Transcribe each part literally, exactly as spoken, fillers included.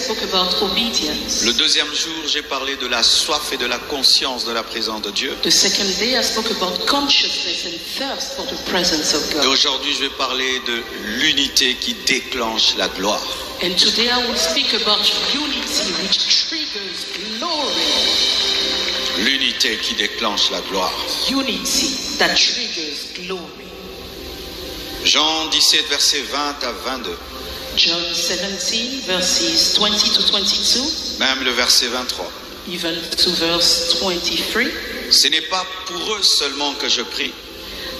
spoke about obedience. Le deuxième jour, j'ai parlé de la soif et de la conscience de la présence de Dieu. The second day, I spoke about consciousness and thirst for the presence of Et God. Aujourd'hui, je vais parler de l'unité qui déclenche la gloire. And today I will speak about unity which triggers glory. L'unité qui déclenche la gloire. Unity that triggers glory. Jean dix-sept, versets vingt à vingt-deux. John seventeen, verses twenty to twenty-two, Même le verset vingt-trois. Even to verse twenty-three. Ce n'est pas pour eux seulement que je prie,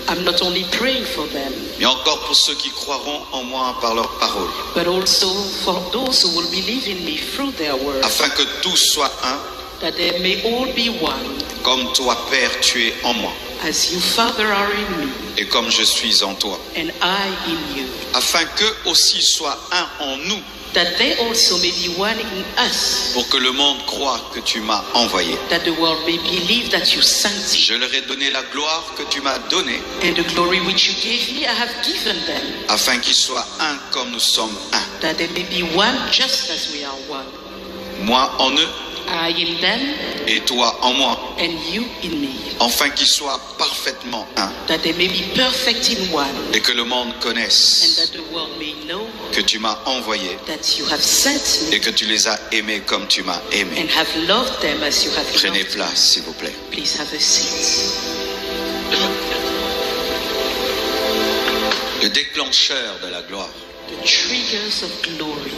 I'm not only praying for them, mais encore pour ceux qui croiront en moi par leur parole, but also for those who will believe in me through their word, afin que tous soient un, that they may all be one, comme toi, Père, tu es en moi, as you, Father, are in me, et comme je suis en toi, and I in you, afin qu'eux aussi soient un en nous, that they also may be one in us, pour que le monde croie que tu m'as envoyé. that the world may believe that you sent me. Je leur ai donné la gloire que tu m'as donnée, And the glory which you gave me, I have given them, afin qu'ils soient un comme nous sommes un. that they may be one just as we are one. Moi en eux I in them, et toi en moi, and you in me, afin qu'ils soient parfaitement un, that they may be perfect in one, et que le monde and connaisse that the world may know que tu m'as envoyé that you have sent me et que tu les as aimés comme tu m'as aimé. And have loved them as you have Prenez loved. Place, s'il vous plaît. Please have a seat. Le déclencheur de la gloire, The triggers of glory,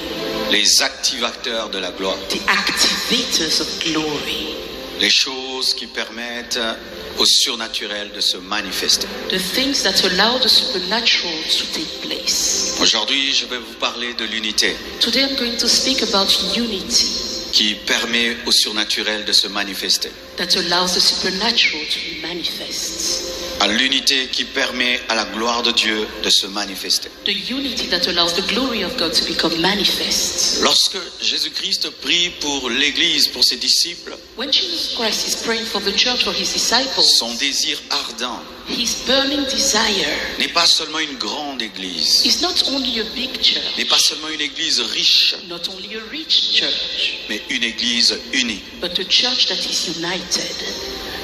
les activateurs de la gloire, the activators of glory, les choses qui permettent au surnaturel de se manifester. The things that allow the supernatural to take place. Aujourd'hui, je vais vous parler de l'unité. Today I'm going to speak about unity, Qui permet au surnaturel de se manifester. That allows the supernatural to be manifest. À l'unité qui permet à la gloire de Dieu de se manifester. The unity that allows the glory of God to become manifest. Lorsque Jésus-Christ prie pour l'Église, pour ses disciples, When Jesus Christ is praying for the church, for his disciples, son désir ardent his burning desire n'est pas seulement une grande église, is not only a big church, n'est pas seulement une église riche, not only a rich church, mais une église unie. But a church that is united.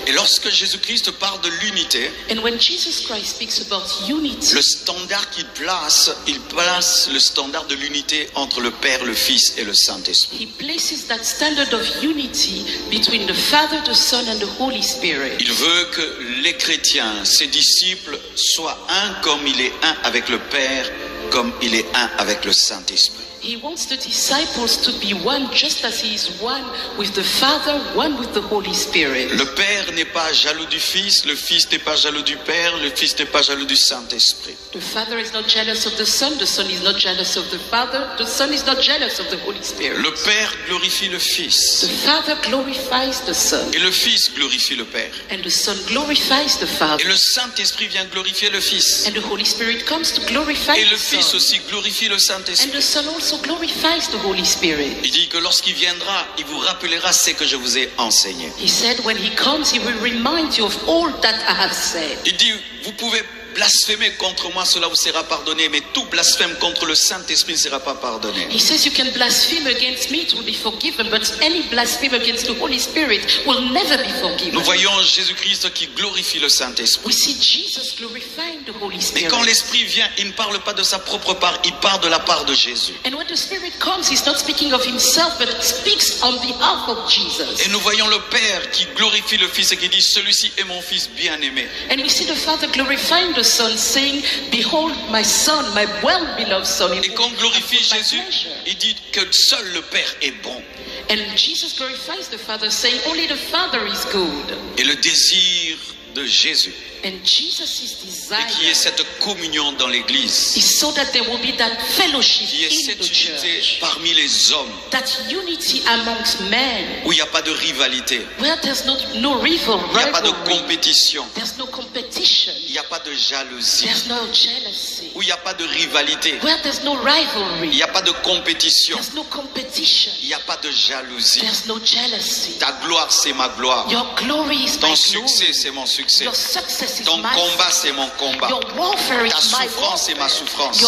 Et lorsque Jésus-Christ parle de l'unité, And when Jesus Christ speaks about unity, le standard qu'il place, il place le standard de l'unité entre le Père, le Fils et le Saint-Esprit. He places that standard of unity between the Father, the Son, and the Holy Spirit. Il veut que les chrétiens, ses disciples, soient un comme il est un avec le Père, comme il est un avec le Saint-Esprit. He wants the disciples to be one just as he is one with the Father, one with the Holy Spirit. Le Père n'est pas jaloux du Fils, le Fils n'est pas jaloux du Père, le Fils n'est pas jaloux du Saint-Esprit. The Father is not jealous of the Son, the Son is not jealous of the Father, the Son is not jealous of the Holy Spirit. Le Père glorifie le The Fils Father glorifies the Son, et le Fils glorifie le Père. And the Son glorifies the Father, Et le Saint-Esprit vient glorifier le Fils. And the Holy Spirit comes to glorify Et the le Fils Son, aussi glorifie le And Saint-Esprit. The Son also glorifies the Holy Spirit. Il dit que lorsqu'il viendra, il vous rappellera ce que je vous ai enseigné. He said, when he comes, he will remind you of all that I have said. Il dit, vous pouvez blasphémer contre moi, cela vous sera pardonné, mais tout blasphème contre le Saint-Esprit ne sera pas pardonné. He says, you can blaspheme against me, it will be forgiven, but any blaspheme against the Holy Spirit will never be forgiven. Nous voyons Jésus-Christ qui glorifie le Saint-Esprit. We see Jesus glorifying the Holy Mais Spirit. Quand l'Esprit vient, il ne parle pas de sa propre part, il parle de la part de Jésus. And when the Spirit comes, he's not speaking of himself, but speaks on behalf of Jesus. Et nous voyons le Père qui glorifie le Fils et qui dit, celui-ci est mon Fils bien-aimé. And we see the Father glorifying the Son, saying, behold my Son, my well-beloved Son, in Et quand on whom I glorifie put my Jésus, pleasure. Il dit que seul le Père est bon. And Jesus glorifies the Father, saying, only the Father is good. Et le désir de Jésus, And Jesus' c'est qu'il y ait desire cette communion dans l'Église, is so that there will be that fellowship qu'il y ait in cette the unité church, parmi les hommes, that unity amongst men, où il n'y a pas de rivalité, where there's no, no rival, il n'y a pas de rivalry, compétition, there's no competition, il n'y a pas de jalousie, there's no jealousy, où il n'y a pas de rivalité, where there's no il rivalry, n'y a pas de compétition, there's no competition, il n'y a pas de jalousie. There's no jealousy. Ta gloire, c'est ma gloire. Your glory is Ton my succès, glory. C'est mon succès. Your success Ton combat, c'est mon combat. Ta souffrance, c'est ma souffrance.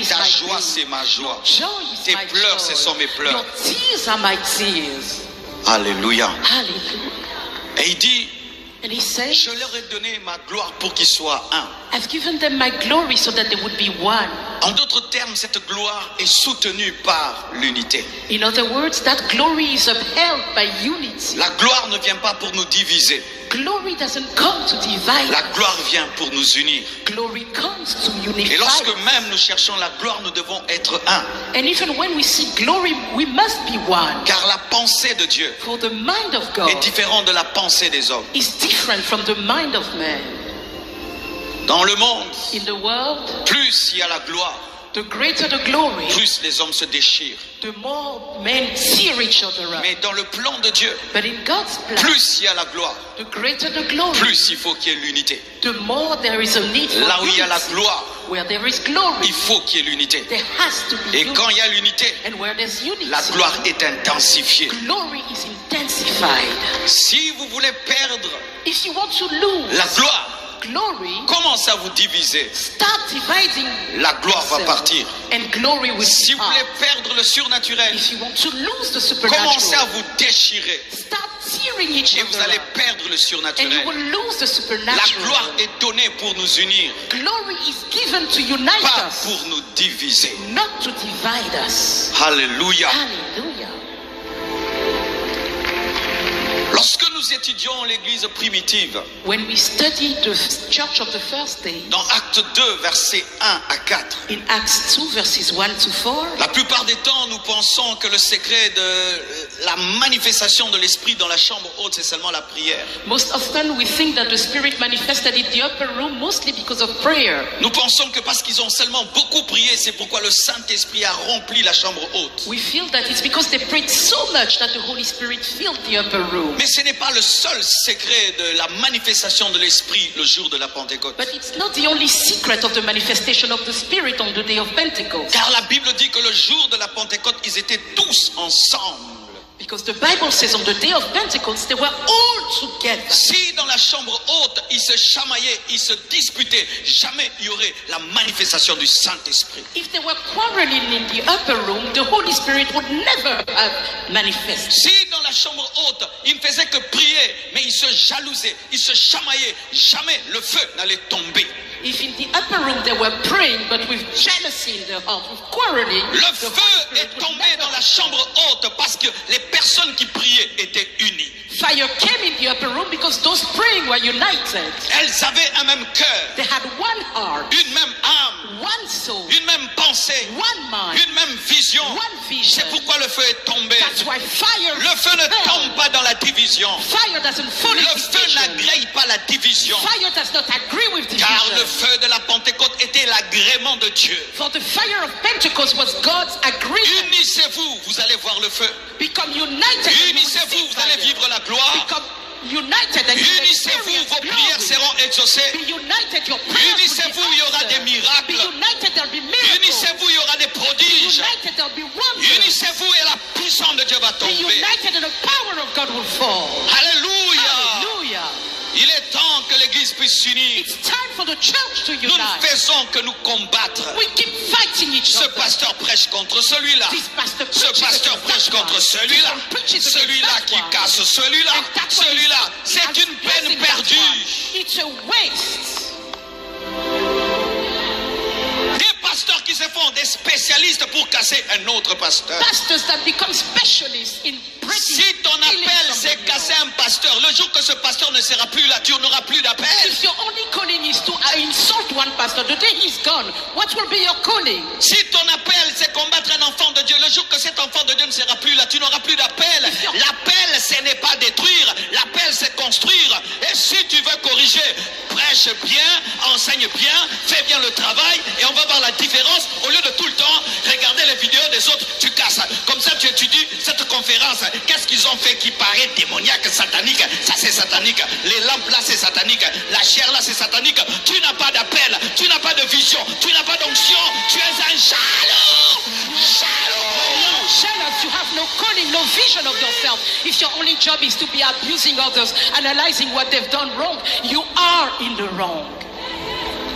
Ta joie, c'est ma joie. Tes pleurs, ce sont mes pleurs. Alléluia. Et il dit, je leur ai donné ma gloire pour qu'ils soient un. I've given them my glory so that they would be one. En d'autres termes, cette gloire est soutenue par l'unité. In other words, that glory is upheld by unity. La gloire ne vient pas pour nous diviser. Glory doesn't come to divide. La gloire vient pour nous unir. Glory comes to unify. Et lorsque même nous cherchons la gloire, nous devons être un. And even when we seek glory, we must be one. Car la pensée de Dieu, for the mind of God, est différente de la pensée des hommes. Is different from the mind of man. Dans le monde, in the world, plus il y a la gloire, the greater the glory, plus les hommes se déchirent. The more men tear each other up. Mais dans le plan de Dieu, but in God's plan, plus il y a la gloire, the greater the glory, plus il faut qu'il y ait l'unité. The more there is a need for unity. Là où il y a la gloire, where there is glory, il faut qu'il y ait l'unité. There has to be unity. Et quand il y a l'unité, and where there's unity, la gloire est intensifiée. Glory is intensified. Si vous voulez perdre, if you want to lose, la gloire, glory, commencez à vous diviser. Start dividing yourself. La gloire va partir. And glory will depart. Si vous voulez perdre le surnaturel, if you want to lose the supernatural, commencez à vous déchirer. Start tearing each other up. Et vous allez perdre le surnaturel. And you will lose the supernatural. La gloire est donnée pour nous unir. Glory is given to unite us, pas pour nous diviser. Not to divide us. Alléluia. Hallelujah. Lorsque nous étudions l'Église primitive, when we study the church of the first day, dans Actes deux, versets un à quatre, in Acts two, verses one to four, la plupart des temps, nous pensons que le secret de la manifestation de l'Esprit dans la chambre haute, c'est seulement la prière. Most often, we think that the Spirit manifested in the upper room mostly because of prayer. Nous pensons que parce qu'ils ont seulement beaucoup prié, c'est pourquoi le Saint-Esprit a rempli la chambre haute. We feel that it's because they prayed so much that the Holy Spirit filled the upper room. Mais ce n'est pas le seul secret de la manifestation de l'Esprit le jour de la Pentecôte. But it's not the only secret of the manifestation of the Spirit on the day of Pentecost. Car la Bible dit que le jour de la Pentecôte, ils étaient tous ensemble. Because the Bible says on the day of Pentecost, they were all together. Si dans la chambre haute, ils se chamaillaient, ils se disputaient, jamais il y aurait la manifestation du Saint-Esprit. If they were quarreling in the upper room, the Holy Spirit would never have manifested. Si dans la chambre haute, ils ne faisaient que prier, mais ils se jalousaient, ils se chamaillaient, jamais le feu n'allait tomber. If in the upper room they were praying, but with jealousy in their heart, with quarreling, le feu est tombé dans la chambre haute parce que les personnes qui priaient étaient unies. Fire came in the upper room because those praying were united. Elles avaient un même cœur, they had one heart, une même âme, one soul, une même pensée, one mind, une même vision. One vision. C'est pourquoi le feu est tombé. That's why fire fell. Le feu ne tombe pas dans la division. Fire doesn't fall in division. Le feu n'agrée pas la division. Fire does not agree with division. Car le feu de la Pentecôte était l'agrément de Dieu. For the fire of Pentecost was God's agreement. Unissez-vous, vous allez voir le feu. Become united and you will see fire. Unissez-vous, vous allez vivre la gloire. Become united and you will experience glory. Unissez-vous, vos prières seront exaucées. Be united, your prayers will be answered. Unissez-vous, il y aura des miracles. Be united, there'll be miracles. Unissez-vous, il y aura des prodiges. Be united, there'll be wonders. Unissez-vous et la puissance de Dieu va tomber. Be united and the power of God will fall. Alléluia. Hallelujah. Il est temps que l'Église puisse s'unir. It's time for the church to unite. Nous ne faisons que nous combattre. We keep fighting each other. Ce pasteur prêche contre celui-là. This pastor preaches against that one. Ce pasteur prêche contre celui-là. This one preaches against that one. Celui-là qui casse celui-là. And that one is abusing that one. Celui-là, c'est une peine perdue. It's a waste. Des pasteurs qui se font des spécialistes pour casser un autre pasteur. Pastors that become specialists in Si ton appel, c'est casser un pasteur, le jour que ce pasteur ne sera plus là, tu n'auras plus d'appel. If your only calling is to, uh, insult one pastor, the day he's gone, what will be your calling? Si ton appel, c'est combattre un enfant de Dieu, le jour que cet enfant de Dieu ne sera plus là, tu n'auras plus d'appel. If your L'appel, ce n'est pas détruire, l'appel, c'est construire. Et si tu veux corriger, prêche bien, enseigne bien, fais bien le travail et on va voir la différence. Au lieu de tout le temps regarder les vidéos des autres, tu casses. Comme ça, tu étudies cette conférence. Qu'est-ce qu'ils ont fait qui paraît démoniaque, satanique? Ça, c'est satanique. Les lampes là, c'est satanique. La chair là, c'est satanique. Tu n'as pas d'appel, tu n'as pas de vision, tu n'as pas d'onction. Tu es un jaloux. Jaloux. You're jealous. You have no calling, no vision of yourself, if your only job is to be abusing others, analyzing what they've done wrong, you are in the wrong.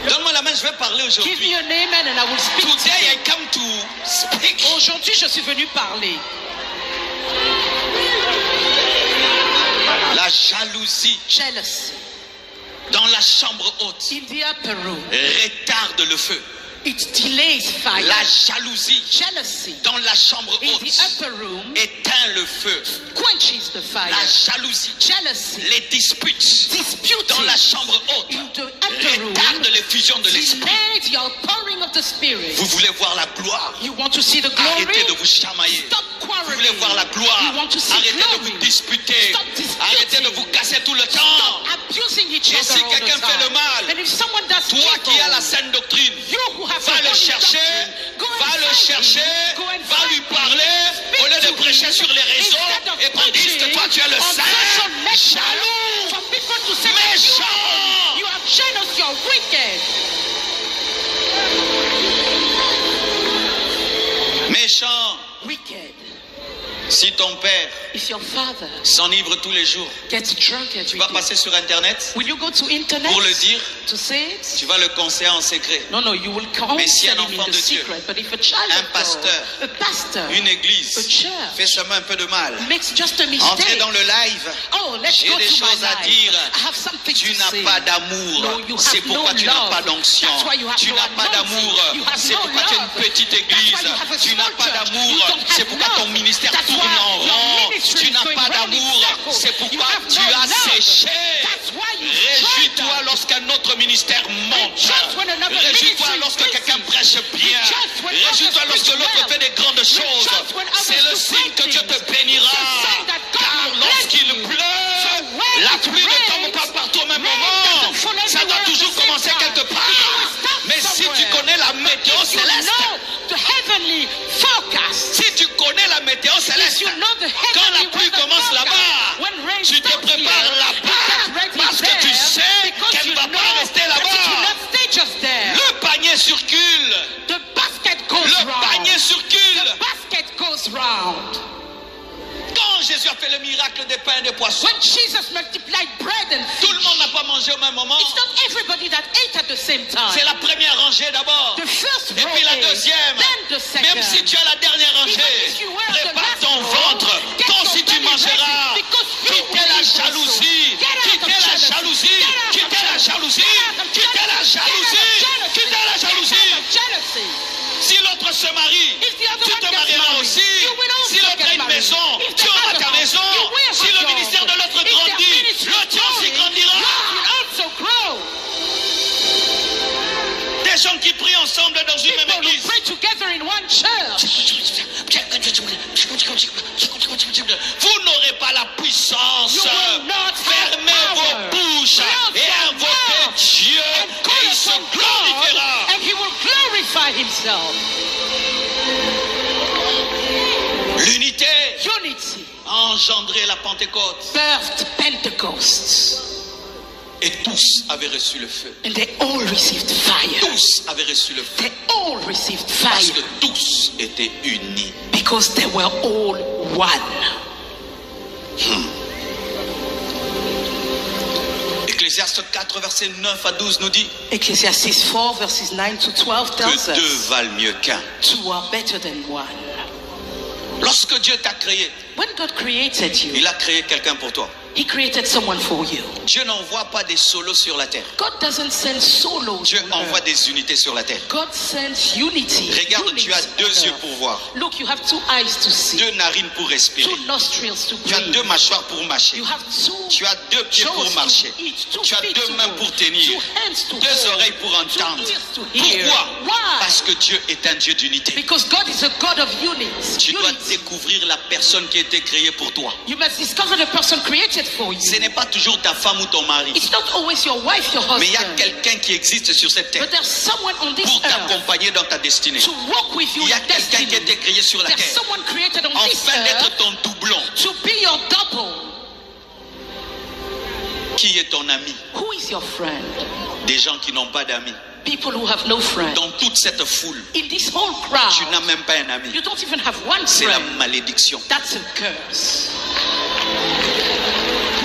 Donne-moi la main, je vais parler aujourd'hui. Give me an amen and I will speak to you. Today I come to speak. Aujourd'hui, je suis venu parler. La jalousie. Jealousy. Dans la chambre haute, in the upper room, retarde le feu. It delays fire. La jalousie, jealousy, dans la chambre haute, in the upper room, éteint le feu. Quenches the fire. La jalousie, jealousy, les disputes, disputing, dans la chambre haute, in the upper room, retarde l'effusion de l'esprit. Delay the outpouring of the Spirit. Vous voulez voir la gloire? You want to see the glory? Arrêtez de vous chamailler. Stop quarreling. Vous voulez voir la gloire? You want to see glory? Arrêtez de vous disputer. Stop disputing. Arrêtez de vous casser tout le temps. Stop abusing each other all the time. Et si quelqu'un fait le mal, and if someone does evil, toi qui as la saine doctrine, you who have the holy doctrine, va le chercher, go and find him. Va le chercher, go and find him. Va lui parler, au lieu de prêcher sur les réseaux et qu'on dise que toi tu es le saint. Instead of preaching on social media for people to say that you are holy, you are jealous, you are wicked. Méchant. Méchant. Wicked. Si ton père, if your father, s'enivre tous les jours, gets drunk every day, tu vas passer sur Internet, will you go to internet, pour le dire, to say it? Tu vas le conseiller en secret. No, no, you will counsel him in the secret. Mais si un enfant de Dieu, but if a child of God, un pasteur, a pastor, une église, a church, fait seulement un peu de mal, makes just a mistake, entrez dans le live, oh, let's go to my live. J'ai des choses à dire. I have something to say. Tu n'as pas d'amour. No, you have no love. C'est pourquoi tu n'as pas d'onction. That's why you have no anointing. Tu n'as pas d'amour. You have no love. C'est pourquoi tu as une petite église. That's why you have a small church. Tu n'as pas d'amour. You don't have love. C'est pourquoi ton ministère tourne en rond. That's why your ministry is going round in circles. Tu n'as pas d'amour. You have no love. C'est pourquoi tu as séché. That's why you dry up. Réjouis-toi lorsqu'un autre ministère monte. Rejoice when another ministry increases. Réjouis-toi lorsque quelqu'un prêche bien. Rejoice when others preach well. Réjouis-toi lorsque l'autre fait des grandes choses. Rejoice when others do great things. C'est le signe que Dieu te bénira. It's a sign that God will bless you. Car lorsqu'il pleut, la pluie ne tombe pas partout au même moment. So when it rains, rain doesn't fall everywhere at the same time. Ça doit toujours commencer quelque part. It always starts somewhere. Mais si tu connais la météo céleste, if you know the heavenly forecast, si tu connais la météo céleste, if you know the heavenly weather forecast, quand la pluie commence là-bas, when rain starts here, you get ready there, because you know, tu te prépares là-bas parce que tu sais qu'elle ne va pas rester là-bas. That it will not stay just there. Le panier circule. The basket goes round. Le panier circule. The basket goes round. Quand Jésus a fait le miracle des pains et des poissons, when Jesus multiplied bread and fish, tout le monde n'a pas mangé au même moment. It's not everybody that ate at the same time. C'est la première rangée d'abord. The first row ate, then the second. Et puis la deuxième. Même si tu es la dernière rangée, prépare ton ventre. Even if you were the last row, get your belly ready, because you will eat also. Quittez la jalousie. Get out of jealousy. Quittez la jalousie. Get out of jealousy. Get out of jealousy. Get out of jealousy. Get out of jealousy. Get out of jealousy. Si l'autre se marie, tu te marieras aussi. If the other one gets married, you will also get married. Si l'autre a une maison, tu auras ta maison. If the other has, you will have yours. Si le ministère de l'autre grandit, le tien aussi grandira. If their ministry grows, yours will also grow. Des gens qui prient ensemble dans une même église. People who pray together in one church. Vous n'aurez pas la puissance. You will not have power. Fermez vos bouches et invoquez Dieu, et il se glorifiera. Close your mouth and call upon God, and he will glorify himself. L'unité a engendré la Pentecôte. Unity birthed Pentecost. Et tous avaient reçu le feu. And they all received fire. Tous avaient reçu le feu. They all received fire. Parce que tous étaient unis. Because they were all one. Hmm. Ecclésiaste quatre, versets neuf à douze nous dit, Ecclesiastes four verses nine to twelve tells us, que deux valent mieux qu'un. Two are better than one. Lorsque Dieu t'a créé, When God created you, il a créé quelqu'un pour toi. He created someone for you. Dieu n'envoie pas des solos sur la terre. God doesn't send solos on earth. Dieu envoie des unités sur la terre. God sends unity, units on earth. Regarde, tu as deux yeux pour voir. Look, you have two eyes to see. Deux narines pour respirer. Two nostrils to breathe. Tu as deux mâchoires pour mâcher. You have two jaws to eat, two feet to walk. Tu as deux pieds pour marcher. Tu as deux mains pour tenir. Two hands to hold. Deux oreilles pour entendre. Two ears to hear. Pourquoi? Why? Parce que Dieu est un Dieu d'unité. Because God is a God of unity. Tu dois découvrir la personne qui a été créée pour toi. You must discover the person created for you. Ce n'est pas toujours ta femme ou ton mari. It's not always your wife, your husband. Mais il y a quelqu'un qui existe sur cette terre. But there's someone on this earth pour t'accompagner dans ta destinée. To walk with you in destiny. Il y a quelqu'un qui a été créé sur la terre. There's someone created on this earth. Afin d'être ton doublon. To be your double. Qui est ton ami? Who is your friend? Des gens qui n'ont pas d'amis. People who have no friend. Dans toute cette foule, In this whole crowd, tu n'as même pas un ami. You don't even have one friend. C'est la malédiction. That's a curse.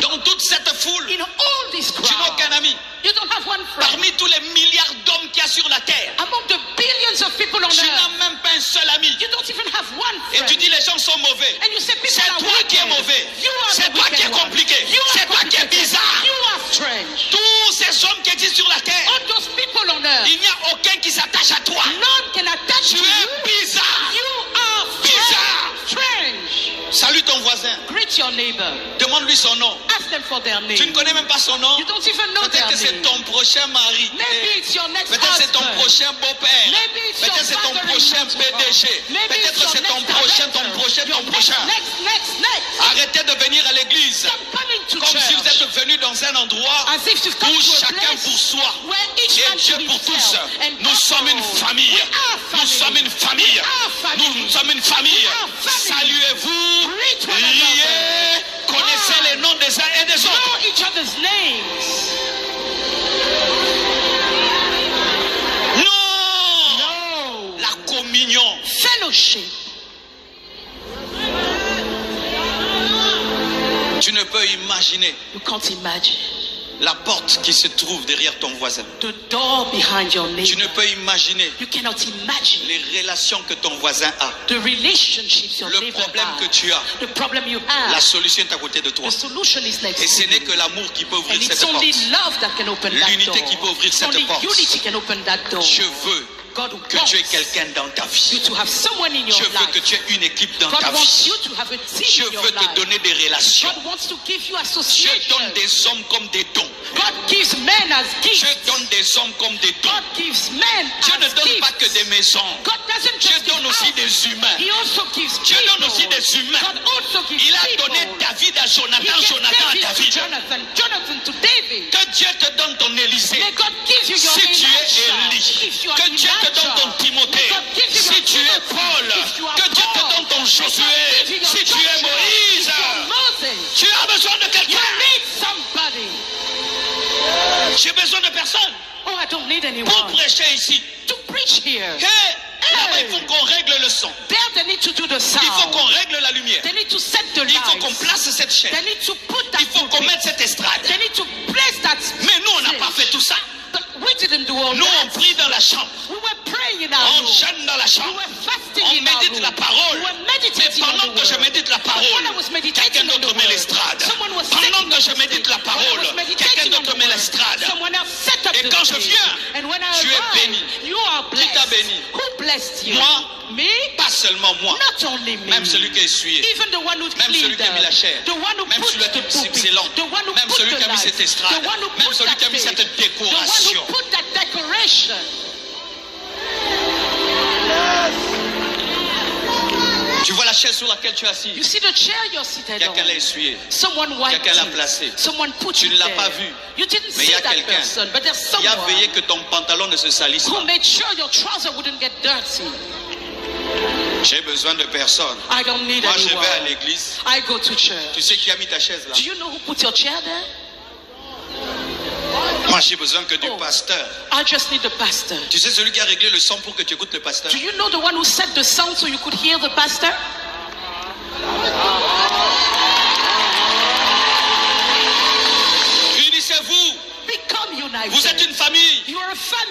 Dans toute cette foule, In all this crowd, tu n'as aucun ami. You don't have one friend. Parmi tous les milliards d'hommes qu'il y a sur la terre, Among the billions of people on earth, tu n'as même pas un seul ami. You don't even have one friend. Et tu dis, les gens sont mauvais. And you say people are wicked. C'est toi qui es mauvais. You are the wicked one. C'est toi qui es compliqué. You are complicated. C'est toi qui es bizarre. You are strange. Tous ces hommes qui existent sur la terre, All those people on earth, il n'y a aucun qui s'attache à toi. None can attach to you. Tu es bizarre. You are strange. Bizarre. Strange. Salue ton voisin. Greet your neighbor. Demande-lui son nom. Ask them for their name. Tu ne connais même pas son nom. You don't even know their name. Peut-être que c'est ton prochain mari. Maybe it's your next husband. Peut-être c'est ton prochain beau-père. Maybe it's your father-in-law. Peut-être c'est ton prochain P D G. Maybe it's your next director. Peut-être c'est ton prochain, ton prochain, ton prochain. Your next, next, next, next. Arrêtez de venir à l'église comme si vous êtes venus dans un endroit où chacun pour soi et Dieu pour tous. As if to come to a place where each man should be himself and not for all. We are family. Nous sommes une famille. Nous sommes une famille. We are family. Saluez-vous, riez, connaissez les noms des uns et des autres. Know each other's names. Non. No. La communion. Fellowship. Tu ne peux imaginer You can't imagine la porte qui se trouve derrière ton voisin. The door behind your neighbor. Tu ne peux imaginer You cannot imagine les relations que ton voisin a, the relationships your neighbor has, le problème que tu as. The problem you have. La solution est à côté de toi. The solution is next to you. Et ce n'est que l'amour qui peut ouvrir cette porte. And it's only love that can open that door. L'unité qui peut ouvrir cette porte. It's only unity can open that door. Dieu veut God wants que tu aies quelqu'un dans ta vie. You to have someone in your life. Dieu veut que tu aies une équipe dans ta vie. God wants you to have a team in your life. Dieu veut te donner des relations. God wants to give you association. Dieu donne des hommes comme des dons. God gives men as gifts. Dieu donne des hommes comme des dons. God gives men as gifts. Dieu ne donne pas que des maisons. God doesn't just give houses. Dieu donne aussi des humains. He also gives people. Dieu donne aussi des humains. God also gives people. Il a donné David à Jonathan, Jonathan à David. He gave David to Jonathan, Jonathan to David. Que Dieu te donne ton Élisée, si tu es Élie. May God give you your Elijah if you are Elijah. Que Dieu te donne ton Timothée, si tu es Paul. May God give you Timothy if you are Paul. Que Dieu te donne ton Josué, si tu es Moïse. May God give you your Joshua if you are Moses. Tu as besoin de quelqu'un. You need somebody. J'ai besoin de personne. Oh, I don't need anyone. Pour prêcher ici. To preach here. Hey, là-bas, il faut qu'on règle le son. There they need to do the sound. Il faut qu'on règle la lumière. They need to set the lights. Il faut qu'on place cette chaîne. They need to put that pulpit. Il faut qu'on mette cette estrade. They need to place that stage. Mais nous, on n'a pas fait tout ça. But we didn't do all that. Nous, on prie dans la chambre. We were praying in our room. On jeûne dans la chambre. We were fasting in our room. On médite la parole. We were meditating on the word. Mais pendant que je médite la parole, quelqu'un d'autre met l'estrade. But when I was meditating on the word, someone was setting up the stage. Pendant que je médite la parole, quelqu'un d'autre met l'estrade. When I was meditating on the word, someone else set up the stage. Et quand je viens, And when I arrive, you are blessed. Tu es béni. Qui t'a béni? Who blessed you? Moi? Me? Pas seulement moi. Not only me. Même celui qui a essuyé. Even the one who cleaned up. Même celui qui a mis la chaire. The one who put the pulpit. Même celui qui a mis ses lampes. The one who put the lights. Même celui qui a mis cette estrade. The one who put that stage. Même celui qui a mis cette décoration. The one who put that decoration. Tu vois la chaise sur laquelle tu es assis? You see the chair you're seated on? Quelqu'un l'a essuyé. Someone wiped it. Quelqu'un l'a placé. Someone put it there. Tu ne l'as pas vu. You didn't see that person, but there's someone. Mais il y a quelqu'un qui a veillé que ton pantalon ne se salisse pas. Who made sure your trouser wouldn't get dirty. J'ai besoin de personne. I don't need anyone. Moi, je vais à l'église. I go to church. Tu sais qui a mis ta chaise là? Do you know who put your chair there? Moi, j'ai besoin que du pasteur. Oh, I just need the pastor. Tu sais celui qui a réglé le son pour que tu écoutes le pasteur? Do you know the one who set the sound so you could hear the pastor? Unissez-vous. Become united. Vous êtes une famille. You are a family.